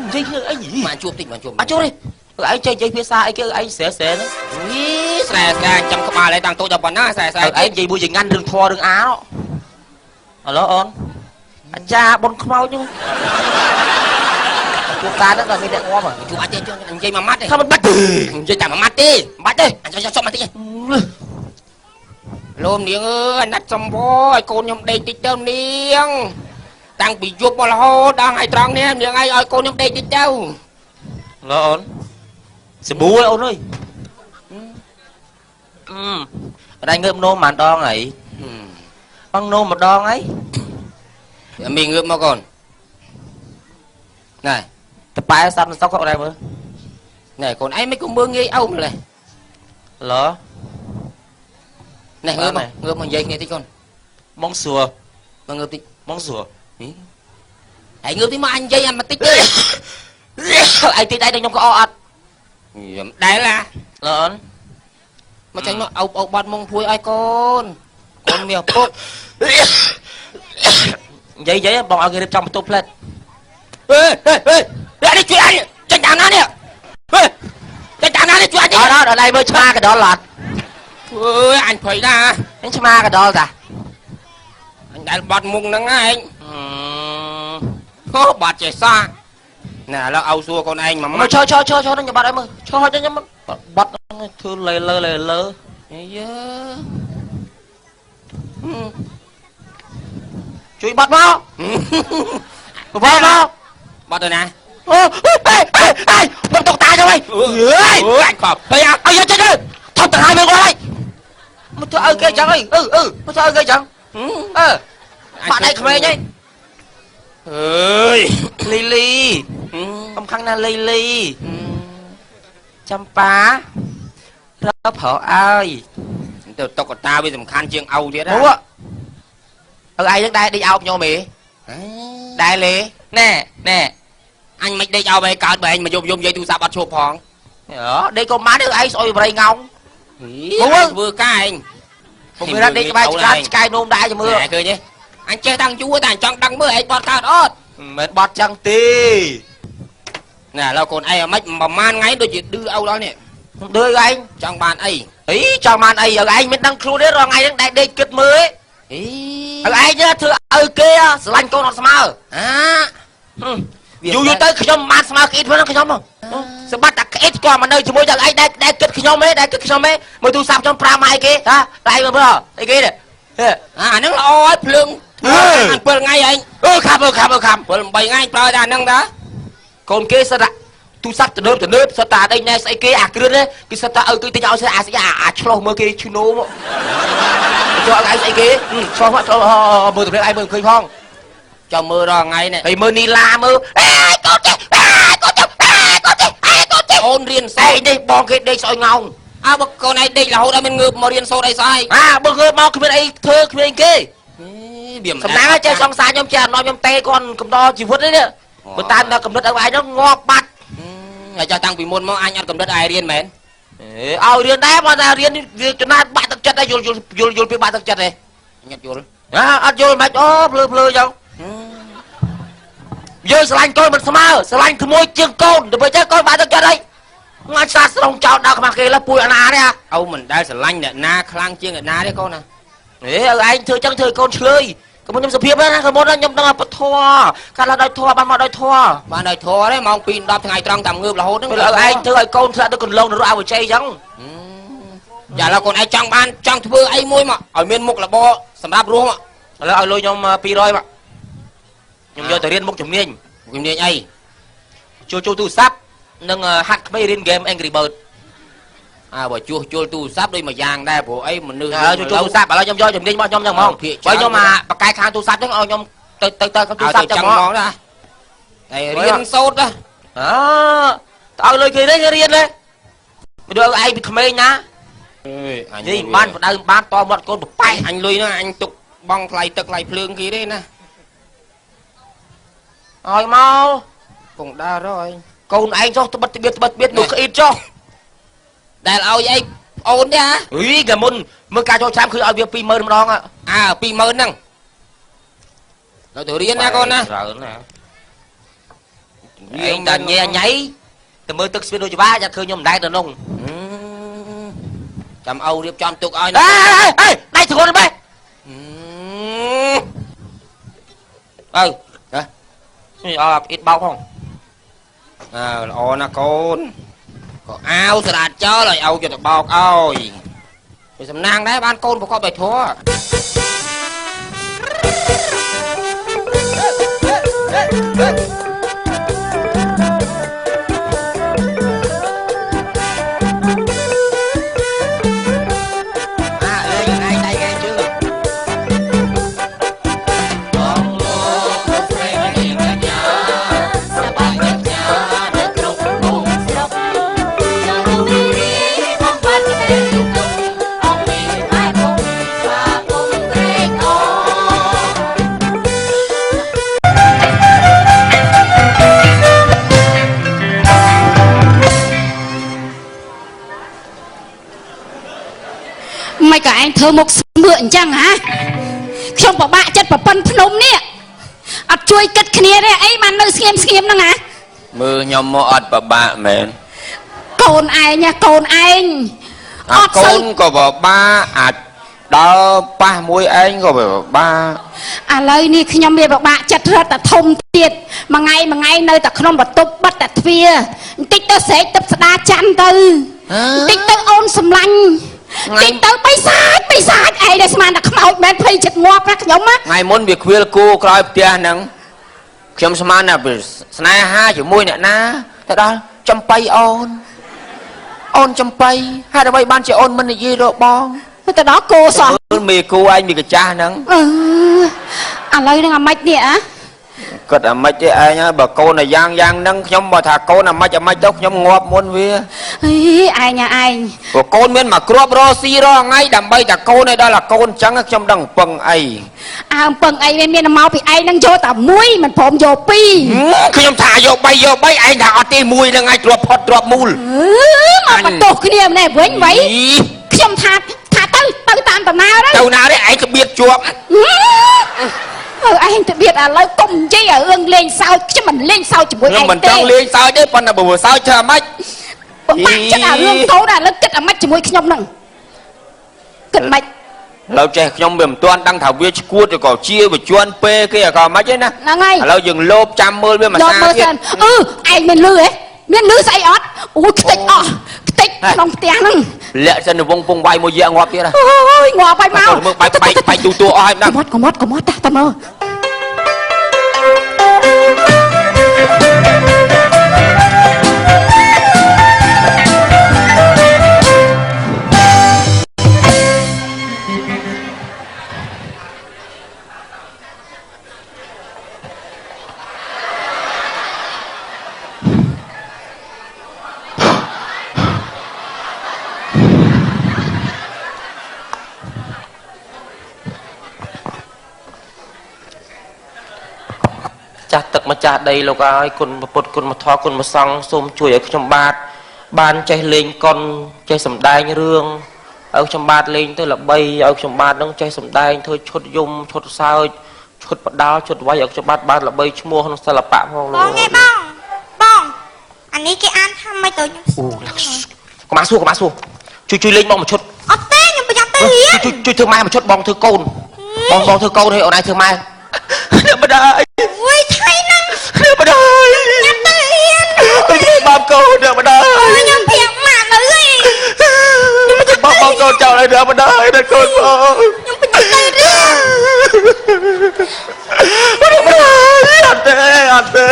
និយាយគ្នាអី មកជួបតិចមកជួប អត់ជួបទេឯងចេះនិយាយភាសាអីគេឯងស្រែស្រែហ្នឹង យីស្រែស្រែចាំក្បាលឯងតាំងតូចដល់ប៉ុណ្ណាស្រែស្រែ ឯងនិយាយមួយចងាន់រឿងធေါ်រឿងអាណឥឡូវអូនអាចារ្យបុនខ្មោចហ្នឹងជួបតាហ្នឹងដល់មានអ្នកងាប់ ជួបអាចនិយាយមួយម៉ាត់ទេ ថាមិនបាច់ទេ និយាយតែមួយម៉ាត់ទេ មិនបាច់ទេ អញចុះមកតិចលោមនាងអើយអាណិតសំវឲ្យកូនខ្ញុំដេកតិចទៅនាងតាំងពីយប់មករហូតដល់ថ្ងៃត្រង់នេះនាងឯងឲ្យកូនខ្ញុំដេកតិចទៅ ឡអូនសាប៊ូអូនអើយអឺអត់ងើបនោមប៉ុន្មានដងហើយបងនោមម្ដងហើយ មីងើបមកកូនណែ តប៉ែសន្តិសុខគាត់ដែរមើល ណែកូនឯងមិនក៏មើងងាយឪម្លេះ ឡ នេះងើបមកងើបមកនិយាយគ្នាតិចកូន មកសួរ មកងើបតិច មកសួរ ហើយងើបតិចមកអញនិយាយអញមកតិចទេ ឯងតិចឯងខ្ញុំក៏អត់ ខ្ញុំដែលឡា អូន មកចាញ់មកអោបអោបបាត់មុងភួយឲ្យកូនកូនមានឪពុក និយាយនិយាយបងឲ្យគេរៀបចំបន្ទប់ផ្លែត ហេហេហេនេះជួយអញចេញតាមណានេះហេចេញតាមណានេះជួយអញ អត់អត់អត់ឯងមើលឆ្មាកដុលអត់ អើយអញភ័យណាស់ អញឆ្មាកដុលតា អញដែលបាត់មុងហ្នឹងឯងហូបាត់ចេះសោះណែឥឡូវឲ្យសួរកូនឯងមក មកឈរឈរឈរឈរខ្ញុំបាត់ឲ្យមើលឈរខ្ញុំបាត់ធ្វើលេលើលេលើ អាយើ ជួយបាត់មកបបមក បាត់ទៅណា អូហេហេហេខ្ញុំតុកតាចឹងហី អើយអញខប់ហេ ឲ្យយកចេញទៅថប់ទៅហើយមើលគាត់ហើយមកធ្វើឲ្យគេចឹងហីអឺអឺមកធ្វើឲ្យគេចឹងអឺបាក់ដៃក្មេងហី អើយ លីលីកំខឹងណាលីលីចំប៉ារកប្រឲ្យ ទៅតុកតាវាសំខាន់ជាងឪទៀត ណាឪឯងនឹងដែរដេកអោបខ្ញុំហីដែរលេណែណែ អញមិនដេកអោបឯងកើតបើឯងមកយំយំនិយាយទូរស័ព្ទអត់ឈប់ផង ដេកក៏បានដែរឯងស្អុយបរិយងោង មកធ្វើការឯង ពុកមានដេកក្បែរឆ្កាឆ្កែនោមដែរចាំមើល ឃើញទេអញចេះតាំងយូរតែអញចង់ដឹងមើលឯងបត់កើតអត់ មិនបត់ចឹងទេ ណែឥឡូវកូនឯងអាម៉េចប្រហែលថ្ងៃដូចជាឌឺឪដល់នេះ ឌឺឯង ចង់បានអី អីចង់បានអីឪឯងមិនដឹងខ្លួនទេរាល់ថ្ងៃហ្នឹងដែលដេកគិតមើល អី ឪឯងធ្វើឪគេស្រឡាញ់កូនអត់ស្មើ អា យូរយូរទៅខ្ញុំមិនបានស្មើក្អ៊ីតហ្នឹងខ្ញុំសម្បត្តិតែក្អ៊ីតគាត់មកនៅជាមួយតែឯងដែលគិតខ្ញុំទេដែលគិតខ្ញុំទេមើលទូរស័ព្ទខ្ញុំប្រើមកអីគេហាតែឯងមើលអីគេនេះ អាហ្នឹងល្អហើយភ្លើង7ថ្ងៃឯង អឺខាប់អឺខាប់អឺខាប់ 7 8ថ្ងៃប្រើតែអាហ្នឹងតា កូនគេសិតទូរស័ព្ទទំនើបទំនើបសិតតាអីណែស្អីគេអាគ្រឿននេះគឺសិតតាឪគឺទិញឲ្យសិតអាស្អីអាឆ្លោះមើលគេឈ្នោមកចូលឲ្យឯងស្អីគេឆ្លោះមកឆ្លោះមើលទំនើបឯងមើលឃើញផង ចាំមើលរាល់ថ្ងៃនេះ ហើយមើលនីឡាមើលអេកូនចេះអេកូនចេះអេកូនចេះអេកូនចេះ អូ នរៀនសូ ឯ ត្រ ងនេះបងគេដេកស្អុយងោង អើបើកូនឯងដេករហូតដល់មានងើបមករៀនសូត្រអីស្អី អាបើងើបមកគ្មានអីធ្វើគ្មានអីគេ វាមិន សំណាងចេះសង្សារខ្ញុំចេះអត់នាំខ្ញុំទេគាត់កំដរជីវិតនេះបើតាមដល់កំណត់ឲ្យឯងហ្នឹងងាប់បាត់ ហើយចុះតាំងពីមុនមកអញអត់កំណត់ឲ្យរៀនមែន ឲ្យរៀនដែរបើតែរៀនវាចំណានបាក់ទឹកចិត្តដែរយល់យល់យល់យល់ពីបាក់ទឹកចិត្តទេ អញអត់យល់ អត់យល់មិនអូភ្លើភ្លើចឹងយើងស្រឡាញ់កូនមិនស្មើស្រឡាញ់ក្មួយជាងកូនទៅពេលចេះកូនបាក់ទឹកចិត្តអីងាច់សាស្រងចោលដល់ខ្មាស់គេឡើយពួយអាណានេះ ឪមិនដែលស្រឡាញ់អ្នកណាខ្លាំងជាងអ្នកណាទេកូនណា អេឯងធ្វើចឹងធ្វើកូនឆ្លើយកុំខ្ញុំសុភាពណាកុំខ្ញុំដឹងពធកាត់ឡើងដោយធម៌បានមកដោយធម៌ បានដោយធម៌ទេម៉ោង2 10ថ្ងៃត្រង់តាមងើបរហូតហ្នឹង ពេលឯងធ្វើឲ្យកូនធ្លាក់ទៅកន្លងនរកអវជ័យចឹង ចាឥឡូវកូនឯងចង់បានចង់ធ្វើអីមួយមកឲ្យមានមុខរបរសម្រាប់រស់មក ឥឡូវឲ្យលុយខ្ញុំ200មកខ្ញុំយកទៅរៀនមុខជំនាញ ជំនាញអី ជួលជួលទូរស័ព្ទនិងហាត់ក្មេងរៀនហ្គេម Angry Bird អើបើជួសជុលទូរស័ព្ទដូចមួយយ៉ាងដែរព្រោះអីមនុស្ស ជួសជុលទូរស័ព្ទឥឡូវខ្ញុំយកជំនាញរបស់ខ្ញុំចឹងហ្មងបើខ្ញុំមកបកកែខាងទូរស័ព្ទចឹងឲ្យខ្ញុំទៅទៅទៅទូរស័ព្ទចឹងហ្មង ណាតែរៀនសូត្រណា អើទៅឲ្យលុយគេនេះគេរៀនទេមិនដូចឯងពីក្មេងណា អញ និយាយបានបដៅបានតមាត់កូនប្រប៉ែ អញលុយហ្នឹងអញទុកបងថ្លៃទឹកថ្លៃភ្លើងគេទេណា ឲ្យមក គង់ដើររយ កូនឯងចុះត្បិតត្បៀតត្បិតត្បៀតនោះក្អៀតចុះ ដែលឲ្យអីអូនទេហ៎ អីកាមុនមើលការចូលឆ្នាំគឺឲ្យវា20000ម្ដង អើ20000ហ្នឹងនៅទៅរៀនណាកូនណា ច្រើនណាឯងតែញ៉ែញ៉ៃទៅមើលទឹកស្ពានដូចច្បាស់យ៉ាឃើញខ្ញុំមិនដែរទៅនោះ ចាំឪរៀបចំទុកឲ្យ អេអេដៃធ្ងន់បែអើហ៎នេះអត់អ៊ីតបោកផង អើល្អណាស់កូនក៏អាវស្រាតចោលឲ្យឪយកទៅបោកឲ្យវាសំណាងដែរបានកូនប្រកបដោយធម៌ មិនក៏ឯងធ្វើមុខស្មឿកអញ្ចឹងហ៎ខ្ញុំពិបាកចិត្តប្រពន្ធភ្នំនេះអត់ជួយគិតគ្នាទេអីបាននៅស្ងៀមស្ងៀមហ្នឹងហ៎ មើលខ្ញុំមកអត់ពិបាកមែនក ូនឯងកូនឯង អត់កូនក៏ពិបាកអាចដល់ប៉ះមួយឯងក៏ពិបាក ឥឡូវនេះខ្ញុំវាពិបាកចិត្តរត់តែធំទៀតមួយថ្ងៃមួយថ្ងៃនៅតែក្នុងបន្ទប់បិទតែទ្វារបន្តិចទៅស្រែកទឹកស្ដាច័ន្ទទៅបន្តិចទៅអូនសម្លាញ់តិចទៅបិសាចបិសាចឯងដែលស្មានតែខ្មោចមែនភ័យចិត្តងាប់ណាខ្ញុំណា ថ្ងៃមុនវាខ្វៀលគូក្រោយផ្ទះហ្នឹងខ្ញុំស្មានថាស្នេហាជាមួយអ្នកណាទៅដល់ចំបៃអូនអូនចំបៃហេតុអ្វីបានជាអូនមិននិយាយរកបង ទៅដល់គោសោះ មេគូឯងមីកាចាស់ហ្នឹង អឺឥឡូវហ្នឹងអាម៉េចនេះអា គាត់អាម៉េចទេឯងបើកូនអាយ៉ាងយ៉ាងហ្នឹងខ្ញុំបើថាកូនអាម៉េចអាម៉េចទៅខ្ញុំងាប់មុនវា អីឯងឯង ព្រោះកូនមានមកគ្រាប់រកស៊ីរកថ្ងៃដើម្បីតែកូនឲ្យដល់តែកូនអញ្ចឹងខ្ញុំដឹងពឹងអី អើពឹងអីវាមានមកពីឯងហ្នឹងយកតែមួយមិនព្រមយកពីរ ខ្ញុំថាយក3យក3ឯងថាអត់ទេមួយហ្នឹងឯងទ្របផុតទ្របមូល មកបន្ទោសគ្នាម្នេះវិញវៃខ្ញុំថាថាទៅទៅតាមដំណើរ ទៅណាទេឯងក្បៀតជាប់ អើឯងទៅបៀតឥឡូវកុំនិយាយឲ្យរឿងលេងសើចខ្ញុំមិនលេងសើចជាមួយឯងទេ ខ្ញុំមិនចង់លេងសើចទេប៉ុន្តែបើសើចធ្វើអាម៉េច ពិបាកចិត្តអារឿងកូនឥឡូវគិតអាម៉េចជាមួយខ្ញុំហ្នឹងគិតម៉េច ឥឡូវចេះខ្ញុំវាមិនទាន់ដឹងថាវាឈួតឬក៏ជាវាជន់ពេគេក៏អាម៉េចទេណា ហ្នឹងហើយ ឥឡូវយើងលោបចាំមើលវាមួយសាទៀត អឺឯងមានលឺហ៎មានលឺស្អីអត់អូយខ្ទេចអស់ខ្ទេចក្នុងផ្ទះហ្នឹង លាក់សិនវងពងវាយមួយយៈងាប់ទៀត អូយងាប់ហើយមក មើលបែកបែកបែកទូទួអស់ហើយហ្នឹង កុំអត់កុំអត់កុំអត់តាមើល ម្ចាស់ដីលោកអើយគុណពុទ្ធគុណមធម៌គុណមសង្ឃសូមជួយឲ្យខ្ញុំបាទបានចេះលេងកុនចេះសម្ដែងរឿងឲ្យខ្ញុំបាទលេងទៅល្បីឲ្យខ្ញុំបាទនឹងចេះសម្ដែងធ្វើឈុតយំឈុតសើចឈុតបដាល់ឈុតវាយឲ្យខ្ញុំបាទបានល្បីឈ្មោះក្នុងសិល្បៈផងលោក បងឯងបងបងអានេះគេអានថាម៉េចទៅខ្ញុំ អូកុំអាសួរកុំអាសួរជួយជួយលេងបងមួយឈុត អត់ទេខ្ញុំប្រញាប់ទៅរៀន ជួយជួយធ្វើម៉ែមួយឈុតបងធ្វើកូនបងបងធ្វើកូនហើយអូនឯងធ្វើម៉ែអ្នកម្ដាយ អូយថៃហ្នឹង អ្នកម្ដាយ ញ៉ាំទៅរៀន ទៅគេបាបកូនអ្នកម្ដាយ ខ្ញុំប្រាប់ម៉ាក់នៅឯង បងបងកូនចោលឲ្យអ្នកម្ដាយដល់កូនបង ខ្ញុំប្រញាប់ទៅរៀន អ្នកម្ដាយអត់ទេអត់ទេ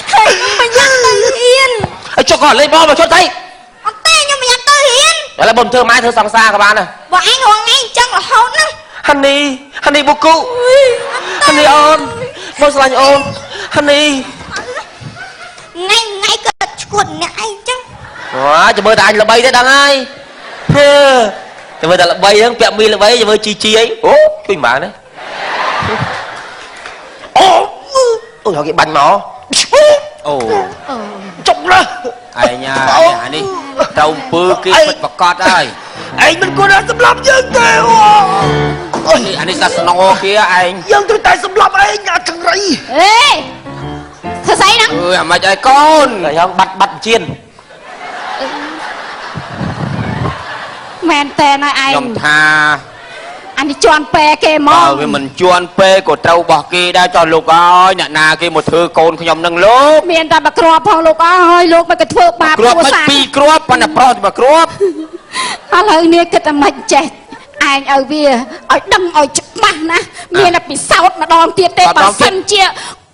ខ្ញុំប្រញាប់ទៅរៀន ឲ្យចុះក៏លេងបងមកឈុតទៅ អត់ទេខ្ញុំប្រញាប់ទៅរៀន ឥឡូវបងធ្វើម៉ែធ្វើសង្សារក៏បានដែរ បងឯងរងថ្ងៃអញ្ចឹងរហូតហ្នឹង ហានីហានីប៊ូគូហានីអូនបងស្រឡាញ់អូនហានី ថ្ងៃថ្ងៃក៏ឈួតអ្នកឯងអញ្ចឹង អូចាំមើលតែអញល្បីទេដឹងហើយហឺចាំមើលតែល្បីហ្នឹងពាក់មីល្បីចាំមើលជីជីអីអូជួយមិនបានទេអូអូគេបាញ់មក អូ ចុកណាស់ ឯងអានេះត្រូវអំពើគេពិតប្រកបហើយ ឯងមិនគួរតែសម្លាប់យើងទេអូ អានេះសាសនាគេឯង យើងត្រូវតែសម្លាប់ឯងអាចង្រៃ អេធ្វើស្អីហ្នឹង អើយអាម៉េចឲ្យកូន ខ្ញុំបាត់បាត់ជៀន មែនតើឲ្យឯង ខ្ញុំថា អានេះជន់ពេគេហ្ម បើ ង វាមិនជន់ពេក៏ត្រូវបោះគេដែរចោះលោកអើយអ្នកណាគេមកធ្វើកូនខ្ញុំនឹងលោក មានតែមួយគ្រាប់ផងលោកអើយលោកមិនក៏ធ្វើបាប គ្រាប់មិនពីរគ្រាប់ប៉ុន្តែប្រុសតែមួយគ្រាប់ ឥឡូវនេះគិតតែមិនចេះឯងឲ្យវាឲ្យដឹងឲ្យច្បាស់ណាមានតែពិសោធន៍ម្ដងទៀតទេបើសិនជា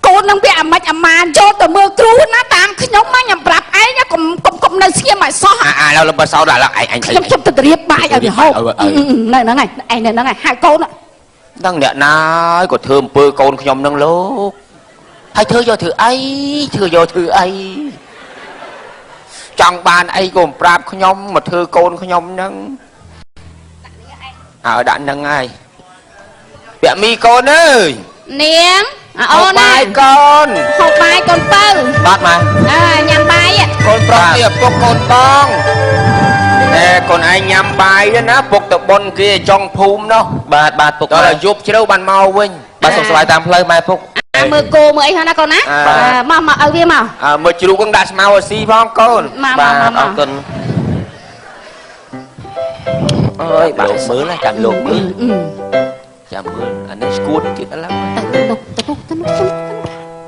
កូននឹងវាអាម៉េចអាម៉ានចូលទៅមើលគ្រូណាតាមខ្ញុំណាខ្ញុំប្រាប់ឯងកុំកុំកុំនៅស្ងៀមឲ្យសោះ អាឥឡូវលំបសោតឥឡូវឯងឯង ខ្ញុំខ្ញុំទៅរៀបបាយឲ្យវាហូបនៅហ្នឹងឯងឯងនៅហ្នឹងឯងហៅកូន ដឹងអ្នកណាក៏ធ្វើអំពើកូនខ្ញុំនឹងលោកហើយធ្វើយកធ្វើអីធ្វើយកធ្វើអីចង់បានអីក៏មិនប្រាប់ខ្ញុំមកធ្វើកូនខ្ញុំនឹងអើដាក់នឹងហើយពាក់មីកូនអើយ នាងអូន បាយកូន ហូបបាយកូនពៅ បាទម៉ែ អើញ៉ាំបាយ កូនប្រុសនេះឪពុកកូនបងតែកូនឯងញ៉ាំបាយទៅណាពុកទៅប៉ុនគេចង់ភូមិនោះ បាទបាទពុក ដល់យប់ជ្រៅបានមកវិញ បាទសុខសប្បាយតាមផ្លូវម៉ែពុក អាមើលគោមើលអីហ្នឹងណាកូនណាមកមកឲ្យវាមក អើមើលជ្រូកហ្នឹងដាក់ស្មៅឲ្យស៊ីផងកូន មក បាទ មក អរគុណអើយបាទ លោកមើលណាចាំលោកមើលចាំមើលអានេះស្គួតទៀតឥឡូវ ទៅទៅទៅទៅ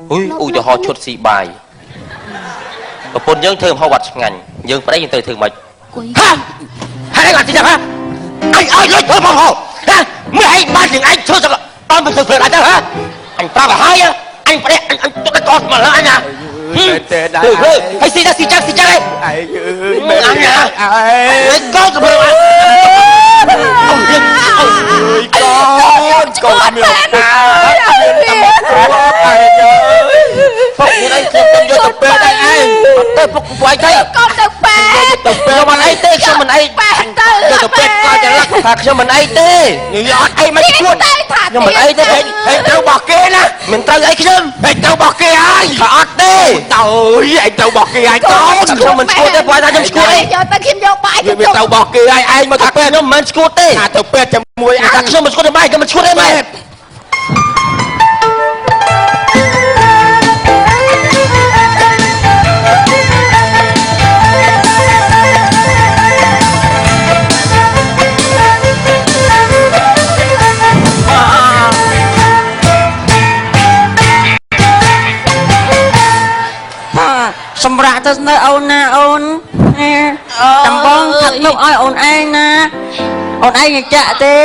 ហ៊ុយឧទាហរណ៍ឈុតស៊ីបាយប្រពន្ធយើងធ្វើម្ហូបអត់ឆ្ងាញ់យើងប្តីយើងត្រូវធ្វើម៉េច គួយ ហាហើយអត់ទីណាហាអញឲ្យលុយធ្វើមកហូហាមើលឯងបាននឹងឯងធ្វើសឹកអត់មិនធ្វើអត់ទៅហាអញប្រាប់ឲ្យហើយអញប្តីអញទុកដល់កមកលើអញណា ទេដែរ ហើយស៊ីដែរស៊ីចាស់ស៊ីចាស់ឯង ឯងអើយ អញណា ឯង កូនទៅមើលអើ កូនកូនមានតាមានតែមកគ្រាប់ឯងអើយ ពុកមានអីខ្ញុំខ្ញុំយកទៅពេទ្យឯងអត់ទេពុកពួកឯងទេ កូនទៅពេទ្យ ទៅពេទ្យខ្ញុំមិនអីទេខ្ញុំមិនអី ពេទ្យទៅ យកទៅពេទ្យកចលឹកថាខ្ញុំមិនអីទេ នេះអត់អីមិនឈួត ទៅថា ខ្ញុំមិនអីទេ ហេត្រូវបោះគេណា មិនត្រូវអីខ្ញុំ ហេត្រូវបោះគេហើយ ថាអត់ទេ តើឯងត្រូវបោះគេហើយកូន ខ្ញុំមិនឈួតទេព្រោះថាខ្ញុំឈួតអី យកទៅខ្ញុំយកបាយ វាត្រូវបោះគេហើយឯងមក ថា ទៅពេទ្យ ខ្ញុំមិនឈួតទេ ថាទៅពេទ្យជាមួយអ ថា ញ ខ្ញុំមិនឈួតទេម៉ែខ្ញុំមិនឈួតទេម៉ែ សម្រាប់ទៅនៅអូនណាអូនតំបងផាត់មុខឲ្យអូនឯងណាអូនឯងចាក់ទេ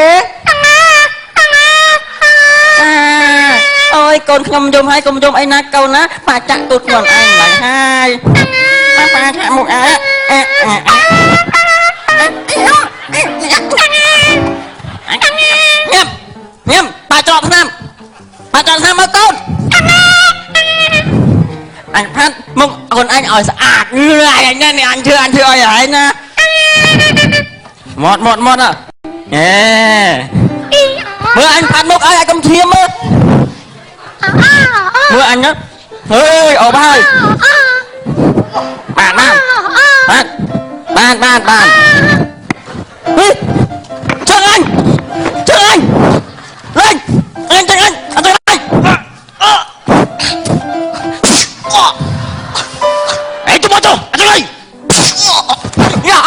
អូយកូនខ្ញុំយំហើយកុំយំអីណាកូនណាប៉ាចាក់ទូតខ្លួនឯងឡើងហើយប៉ាប៉ាចាក់មុខអាញ៉ាំញ៉ាំប៉ាច្រកថ្នាំប៉ាច្រកថ្នាំមកកូនអញផាត់មុខអូនអញឲ្យស្អាតអញនេះអញធ្វើអញធ្វើឲ្យហើយណាមាត់មាត់មាត់អេមើលអញផាត់មុខឲ្យឲ្យកុំធៀមមើល អ មើលអញណាហេអបហើយបានបានបានបានបានហេចឹងអញចឹងអញលេងអញចឹងអញអត់ទៅអញ អេទៅមកទៅអត់ទៅ យ៉ា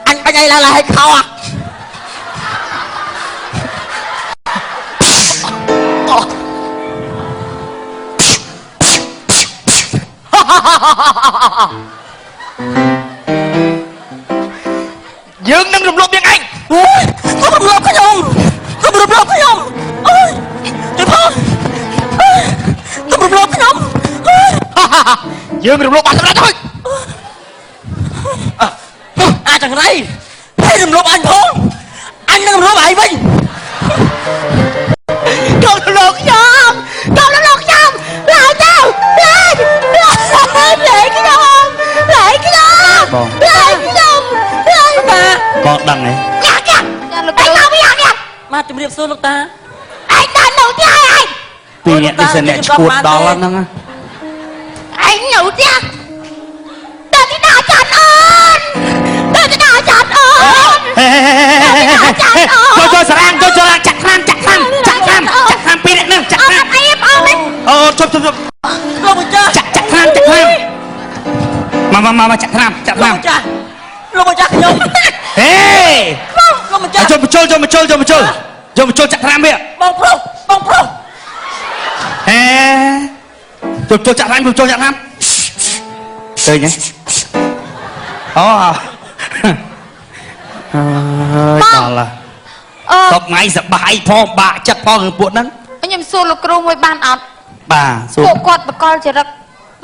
អញបាញ់អីឡើងឲ្យខោอ่ะ យើងនឹងរំលោភនាងឯង អូយកុំរំលោភខ្ញុំកុំរំលោភខ្ញុំអូយទៅផងកុំរំលោភខ្ញុំ យើងរំលោភបានសម្រេចហើយ អាចង្រៃហើយរំលោភអញផងអញនឹងរំលោភឯងវិញ កុំរំលោភខ្ញុំកុំរំលោភខ្ញុំឡើយទៅឡើយឡើយខ្ញុំឡើយខ្ញុំឡើយខ្ញុំឡើយ តា បងដឹងហ៎ យ៉ាយ៉ា ចាលោកគ្រូ ឯងមកយ៉ាយ៉ា មកជំរាបសួរលោកតា ឯងដល់នៅផ្ទះឯង ពីរអ្នកនេះសិនអ្នកឈួតដល់ហ្នឹង ឯងនៅផ្ទះទៅទីណាចាន់អូនទៅទីណាចាន់អូន ហេចូលចូលសារាងចូលចូលចាក់ខ្លាំងចាក់ខ្លាំងចាក់ខ្លាំងចាក់ខ្លាំងពីរអ្នកហ្នឹងចាក់ អ ខ្លាំង ត់អីអត់ អូជប់ជប់ជប់ លោកម្ចាស់ ចាក់ចាក់ខ្លាំងចាក់ខ្លាំងមកមកមកចាក់ខ្លាំងចាក់ខ្លាំង លោកម្ចាស់លោកម្ចាស់ខ្ញុំ ហេ លោកម្ចាស់ ចូលចូលចូលចូលចូលចូលចូលចូលចាក់ខ្លាំងវា បងប្រុសបងប្រុស ហេចូលចូលចាក់ខ្លាំងចូលចាក់ខ្លាំងឃើញទេអូអើយដល់ អឺ តបថ្ងៃសបាយផងបាក់ចិត្តផងរឿងពួកហ្នឹង ខ្ញុំសួរលោកគ្រូមួយបានអត់ បាទសួរ ពួកគាត់បកលចរិត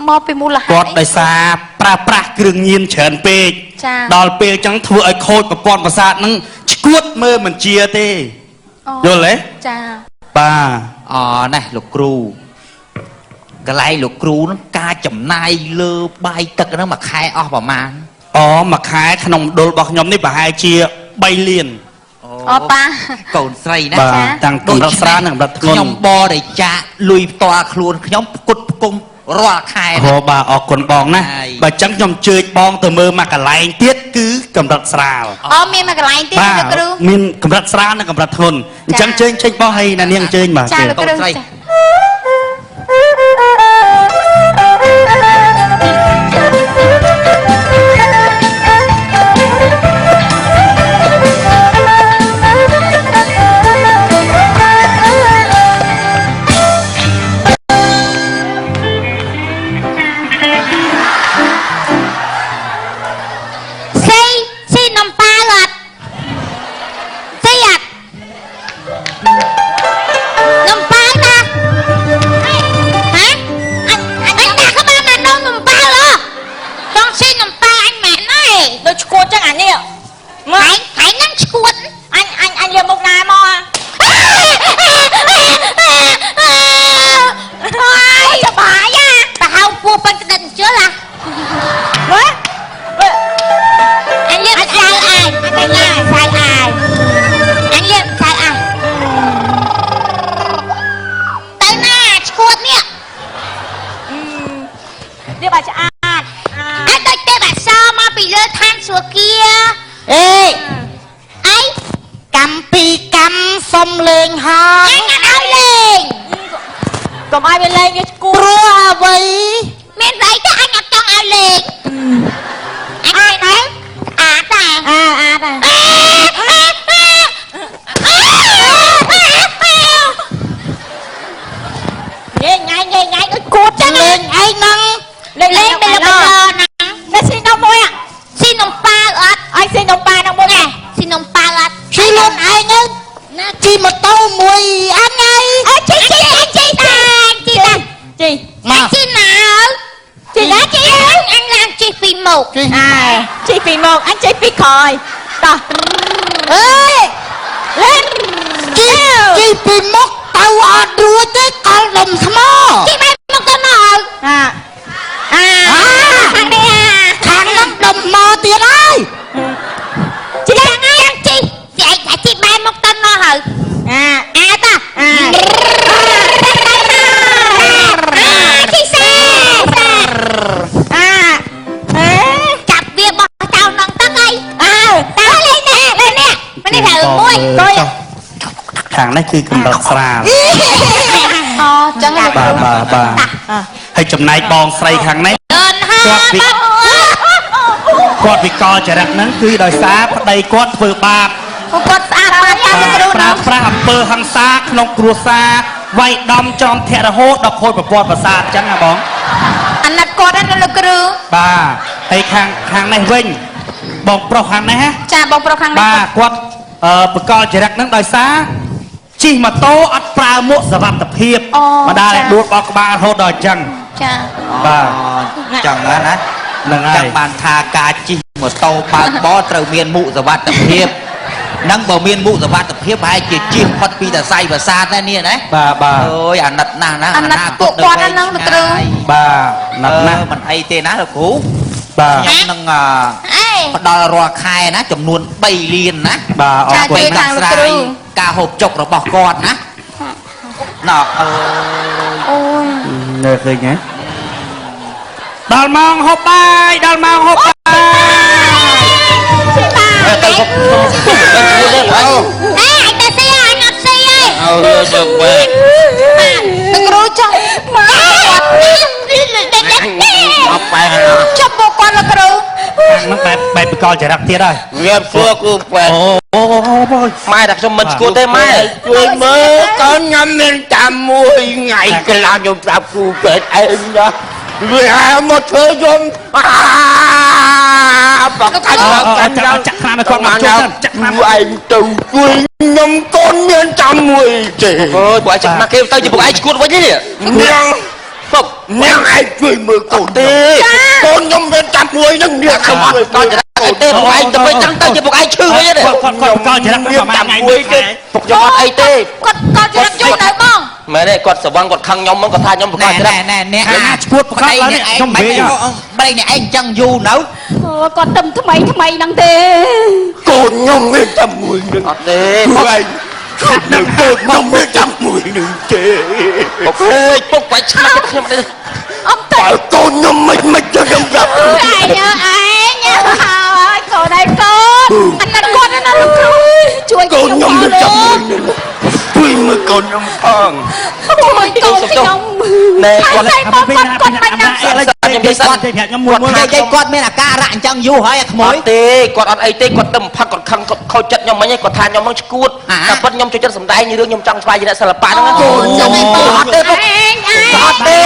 មកពីមូលហេតុ គាត់ដោយសារប្រើប្រាស់គ្រឿងញៀនច្រើនពេក ចា ដល់ពេលចឹងធ្វើឲ្យខូចប្រព័ន្ធប្រសាទហ្នឹងឈួតមើលមិនជាទេយល់ទេ ចា បាទ អណេះលោកគ្រូកន្លែងលោកគ្រូហ្នឹងការចំណាយលើបាយទឹកហ្នឹងមួយខែអស់ប្រមាណ អូមួយខែក្នុងមណ្ឌលរបស់ខ្ញុំនេះប្រហែលជា3លាន អូប៉ា កូនស្រីណា បាទតាំងកម្រិតស្រាលនិងកម្រិតធ្ងន់ ខ្ញុំបរិច្ចាគលុយផ្ទាល់ខ្លួនខ្ញុំផ្គត់ផ្គង់រាល់ខែ អូបាទអរគុណបងណា ហើយ បើចឹងខ្ញុំជើញបងទៅមើលមួយកន្លែងទៀតគឺកម្រិតស្រាល អូមានមួយកន្លែងទៀត បាទ លោកគ្រូ មានកម្រិតស្រាលនិងកម្រិតធ្ងន់អញ្ចឹងជើញចេញបងហើយណានាងជើញបាទ ចាលោកគ្រូ កូនស្រី ចា ស៊ីស៊ីនំប៉ាវអត់ស៊ីអត់នំប៉ាវណាហ៎អញអញដាក់ក្បាលមកនំប៉ាវហ៎ចង់ស៊ីនំប៉ាវអញមែនហើយ ដូចឈួតចឹងអានេះ ហែងហែងនឹងឈួត អញអញអញលាមុខណាមក អើយសបាយអាប្រហោពោះប៉ិនក្តិនជលអា ហ៎ អញលាបម្សៅអាយអញលាបម្សៅអាយអញលាបម្សៅអាយទៅណាឈួតនេះ នេះបាឆ្អាត អញដូចទេពអក្សរមកពីលើឋានសួគ៌ អេ អី កម្មពីកម្មសុំលេងហើយ អញអត់ឲ្យលេង កុំឲ្យវាលេងវាឈួត ព្រោះអ្វី មានស្អីទេអញអត់ចង់ឲ្យលេងអញទេអាតា អាអាតាញ៉ៃញ៉ៃញ៉ៃញ៉ៃដូចគួតចឹង លេងឯងហ្នឹង លេងលេងទៅលើណា នេះស៊ីនំមួយ ស៊ីនំប៉ាវអត់ អញស៊ីនំប៉ានឹងមួយ ណែស៊ីនំប៉ាវអត់ ជិះខ្លួនឯងហ្នឹង ណា ជិះម៉ូតូមួយអញហើយ អើជីជីជីតាជីតា ជី មក ជីណាជីណាជីអញឡើងជីពីមុខ ជិះ អើជីពីមុខអញជីពីក្រោយតោះ អេ លេង ជិះជិះពីមុខទៅអត់រួចទេកល់ដុំថ្ម ជីបែបមុខទៅមក អា អាខាងនេះ ខាងហ្នឹងដុំមកទៀតហើយ ជីយ៉ាងជីជីឯងជីបែរមកទៅណោះហើយ អា អាតា អា អាជីសេសេ អាអេ ចាប់វាបោះចោលនងទឹកអី អើ តើលេងនេះលេងនេះមិននេះត្រូវមួយ ចុះខាងនេះគឺកម្រិតស្រាល អូចឹងហ៎ បាទបាទបាទហើយចំណែកបងស្រីខាងនេះ អនហា គាត់វិគាត់វិកលចរិតហ្នឹងគឺដោយសារប្តីគាត់ធ្វើបាប គាត់ស្អាតបាតតាមគ្រូ ប្រើប្រាស់អំពើហិង្សាក្នុងគ្រួសារវាយដំចំធាក់រហូតដល់ខូចប្រព័ន្ធប្រសាទអញ្ចឹងណាបង អាណិតគាត់ណាលោកគ្រូ បាទហើយខាងខាងនេះវិញបងប្រុសខាងនេះណា ចាបងប្រុសខាងនេះ បាទគាត់អឺបកលចរិតហ្នឹងដោយសារជិះម៉ូតូអត់ប្រើមួកសុវត្ថិភាពម្ដាយដួលបោកក្បាលរហូតដល់អញ្ចឹង ចា បាទ ចឹងណាណា ហ្នឹងហើយ ចឹងបានថាការជិះម៉ូតូបើកបរត្រូវមានមុខសវត្ថភាពនឹងបើមានមុខសវត្ថភាពប្រហែលជាជិះផុតពីតសៃប្រសាទដែរនេះណា បាទបាទ អើយអាណិតណាស់ណា អាណិតពួកគាត់ហ្នឹងលោកគ្រូ បាទណាស់ណាស់ មិនអីទេណាលោកគ្រូ បាទ ខ្ញុំនឹង អេ ផ្ដល់រាល់ខែណាចំនួន3លានណា បាទអរគុណ ចា ណាស់ ជួយខាងលោកគ្រូ ការហូបចុករបស់គាត់ណាណ៎អើយ អូយ នៅឃើញហ៎ដល់ម៉ោងហូបបាយដល់ម៉ោងហូបបាយ ទៅពុក អេអញទៅស៊ីអញអត់ស៊ីទេ អើយទៅពេក លោកគ្រូចង់មក មកបែរ ចុះពួកគាត់លោកគ្រូ ខាងហ្នឹងបែបបែបបកលចរិតទៀតហើយ វាសួរគូពេក អូអូអូយ ម៉ែតែខ្ញុំមិនឈួតទេម៉ែ ជួយមើលកូនខ្ញុំមានតាមមួយថ្ងៃកន្លះខ្ញុំប្រាប់គូពេកឯងណាវាមកធ្វើយំអាបកាច់បកាច់ ចាក់ខ្លាំងឲ្យគាត់មកជួយចាក់ខ្លាំង ឯងទៅជួយខ្ញុំកូនមានចាំមួយទេ អើយពួកឯងចាក់មកគេទៅជាពួកឯងឈួតវិញនេះ នាង ពុក នាងឯងជួយមើលកូន ទេ កូនខ្ញុំមានចាំមួយនឹងនាង ខ្ញុំអត់កលចរិតទេពួកឯងទៅវិញចឹងទៅជាពួកឯងឈឺវិញនេះ គាត់គាត់បកលចរិត មានចាំមួយទេ ពុកខ្ញុំអត់អីទេ គាត់គាត់ចរិតយូរនៅបង មែនទេគាត់សវឹងគាត់ខឹងខ្ញុំហ្នឹងគាត់ថាខ្ញុំបកល ណែ ចរិត ណែណែអ្នក ណាឈួតប្រកបឡើយនេះខ្ញុំ មិន វិញ ប្តីអ្នកឯងចឹងយូរនៅ អូគាត់ទឹមថ្មីថ្មីហ្នឹងទេ កូនខ្ញុំមានចាំមួយនឹង អត់ទេ ពួកឯងជួយមើលកូនខ្ញុំមានចាំមួយនឹងទេ ពុកអើយពុកបាច់ឆ្មាក់ខ្ញុំទេ អំទៅ បើកូនខ្ញុំមិនមិនទៅខ្ញុំប្រាប់ ឯងឯងហើយកូនឯងកូនអាណិតគាត់ណាលោកគ្រូជួយក ូនខ្ញុំមានចាំមួយនឹងជួយមើលកូនខ្ញុំផង ជួយកូនខ្ញុំ ណែគាត់ តែបងគាត់គាត់មិនណា ខ្ញុំនិយាយសិន គាត់ប្រាប់ខ្ញុំមួយមួយ និយាយគាត់មានអាការៈអញ្ចឹងយូរហើយអាក្មួយ អត់ទេគាត់អត់អីទេគាត់ទៅផឹកគាត់ខឹងគាត់ខូចចិត្តខ្ញុំមិញគាត់ថាខ្ញុំនឹងឈួតតែពិតខ្ញុំចូលចិត្តសំដែងរឿងខ្ញុំចង់ស្វែងរកសិល្បៈហ្នឹង កូនខ្ញុំ អត់ទេពុក ឯងឯង អត់ទេ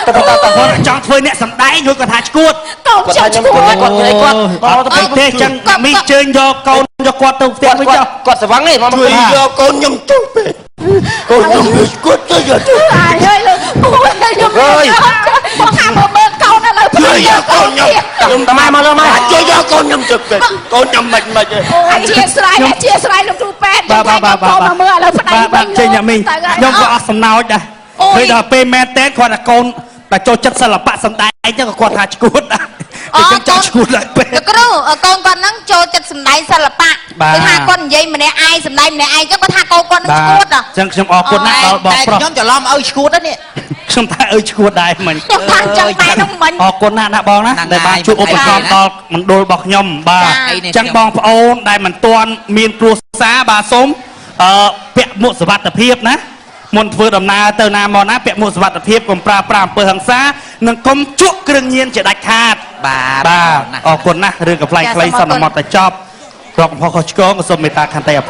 តតត គាត់ចង់ធ្វើអ្នកសំដែងរួចគាត់ថាឈួត កូន គាត់ ខ្ញុំ ថាខ្ញុំ ឈួត គាត់គាត់គាត់ អត់អីទេចឹងមីជើញយកកូនយកគាត់ទៅផ្ទះ គាត់ វិញចុះ គាត់ស្វឹងនេះមក ជួយយកកូនខ្ញុំទៅពេកកូនខ្ញុំមានគួតទៅយកទៅ អាយអើយលោកអូយខ្ញុំបងហាមើលមើលកូនឥឡូវ ជួយយកកូនខ្ញុំ ខ្ញុំតម៉ែមកលើម៉ែ ជួយយកកូនខ្ញុំទៅពេកកូនខ្ញុំមិនមិនទេ អធិស្ឋានអធិស្ឋានលោកគ្រូពេទ្យ បាទបាទបាទ កូនមកមើលឥឡូវប្តី បាទបាទ វិញ ចេញអ្នកមីងខ្ញុំក៏អស់សំណោចដែរពេលដល់ពេលមែនតើគាត់ថាកូនតែចូលចិត្តសិល្បៈសំដែងចឹងក៏គាត់ថាឈួតដែរតែចឹងចង់ឈួតឡើងពេក លោកគ្រូកូនគាត់ហ្នឹងចូលចិត្តសម្ដែងសិល្បៈ បាទ គឺថាគាត់និយាយម្នាក់ឯងសម្ដែងម្នាក់ឯងចឹងគាត់ថាកូនគាត់នឹង បាទ ឈួតហ៎ ចឹងខ្ញុំអរគុណណាស់ដល់បង តែ ប្រុស ខ្ញុំច្រឡំឲ្យឈួតហ្នឹងនេះ ខ្ញុំថាអើយឈួតដែរមិញ ខ្ញុំថាចឹងដែរហ្នឹងមិញ អរគុណណាស់ណាបងណា ហ្នឹង ដែលបានជួយឧបត្ថម្ភដល់មណ្ឌលរបស់ខ្ញុំបាទ ចា៎ ចឹងបងប្អូនដែលមិនទាន់មានគ្រួសារបាទសូមអឺពាក់មួកសុវត្ថិភាពណាមុនធ្វើដំណើរទៅណាមកណាពាក់មួកសុវត្ថិភាពកុំប្រើប្រាស់អំពើហិង្សានិងកុំជក់គ្រឿងញៀនជាដាច់ខាត បាទ បាទ ណាស់ អរគុណណាស់រឿងកំប្លែងខ្លីសន្មតតែចប់រកកំហុសខុសឆ្គងក៏សូមមេត្តាខន្តីអភ័យ